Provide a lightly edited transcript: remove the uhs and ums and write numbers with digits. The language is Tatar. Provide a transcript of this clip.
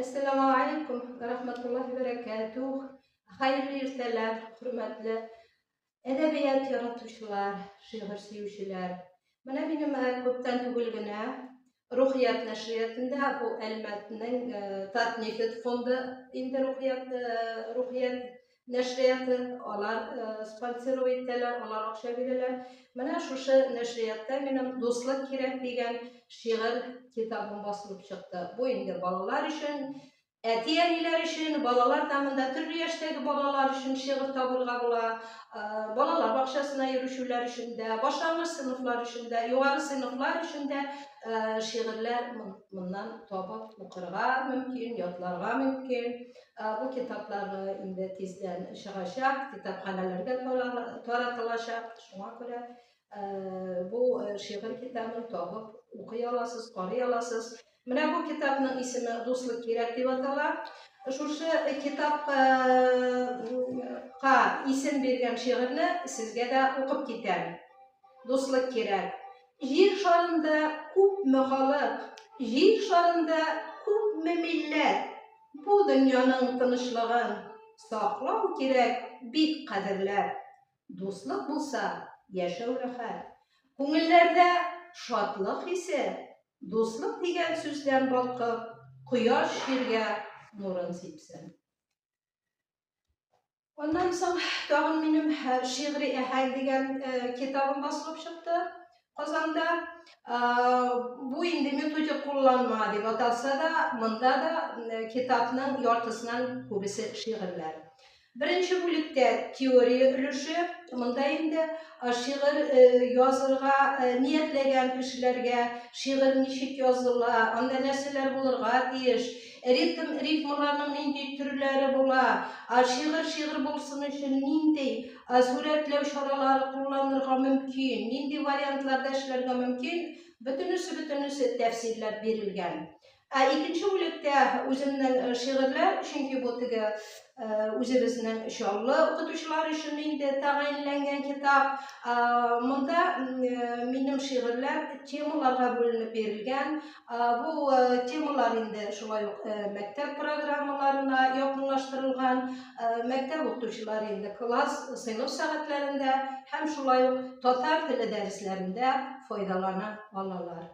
Әссәламү алейкум вә рахматуллаһи вә бәрәкәтүһ. Хәерле иртәләр, хөрмәтле әдәбият яратучылар, шигырь сөючеләр. Менә минем э, күптән түгел генә Рухият нәшриятында бу Әлмәтнең э, Татнефть фонды инде Рухият э, Рухият нәшрияты, алар э, спонсировать итәләр, алар акча бирәләр. Менә шушы нәшриятта минем Дуслык кирәк дигән шигырь китабым басылып чыкты. Бу инде балалар өчен, әти-әниләр өчен, балалар да монда төрле яшьтәге балалар өчен шигырь табырга була. Э, балалар бакчасына йөрүчеләр өчен дә, башлангыч сыйныфлар өчен дә, югары сыйныфлар өчен дә э, шигырьләр моннан табып укырга мөмкин, ятларга мөмкин. Бу китаплар инде тиздән чыгачак, китапханәләргә таратылачак. Шуңа күрә бу шигырь китабын табып укый аласыз, карый аласыз. Менә бу китапның исеме Дуслык кирәк дип атала. Шушы китапка исем биргән шигырьне сезгә дә укып китәм. Дуслык кирәк. Җир шарында күпме халык, җир шарында күпме милләт. Бу дөньяның тынычлыгын саклау кирәк бик кадерләп. Дуслык булса, яшәү рәхәт. Күңелләрдә шатлык хисе. Дуслык дигән сүздән балкып, кояш җиргә нурын сипсен. Аннан соң тагын минем э, Шигъри әһәң дигән э, китабым басылып чыкты Казанда. Э, бу инде методик кулланма дип аталса да, монда да китапның яртысынан күбесе шигырьләр. Беренче бүлектә теория өлеше, монда инде шигырь язырга ниятләгән кешеләргә шигырь ничек языла, анда нәрсәләр булырга тиеш, Ритм, рифмаларның нинди төрләре була? Шигырь шигырь булсын өчен нинди сурәтләү чаралары кулланырга мөмкин? Нинди вариантларда эшләргә мөмкин? Бөтенесе, бөтенесе тәфсилләп бирелгән. Ә икенче бүлектә үземнең шигырьләр, чөнки бу теге үзебезнең Чаллы укытучылар өчен инде тәгаенләнгән китап. Монда минем шигырьләр темаларга бүленеп бирелгән. Бу темалар инде шулай ук мәктәп программаларына якынлаштырылган. Мәктәп укытучылары инде класс, сыйныф сәгатьләрендә һәм шулай ук татар теле дәресләрендә файдалана алалар.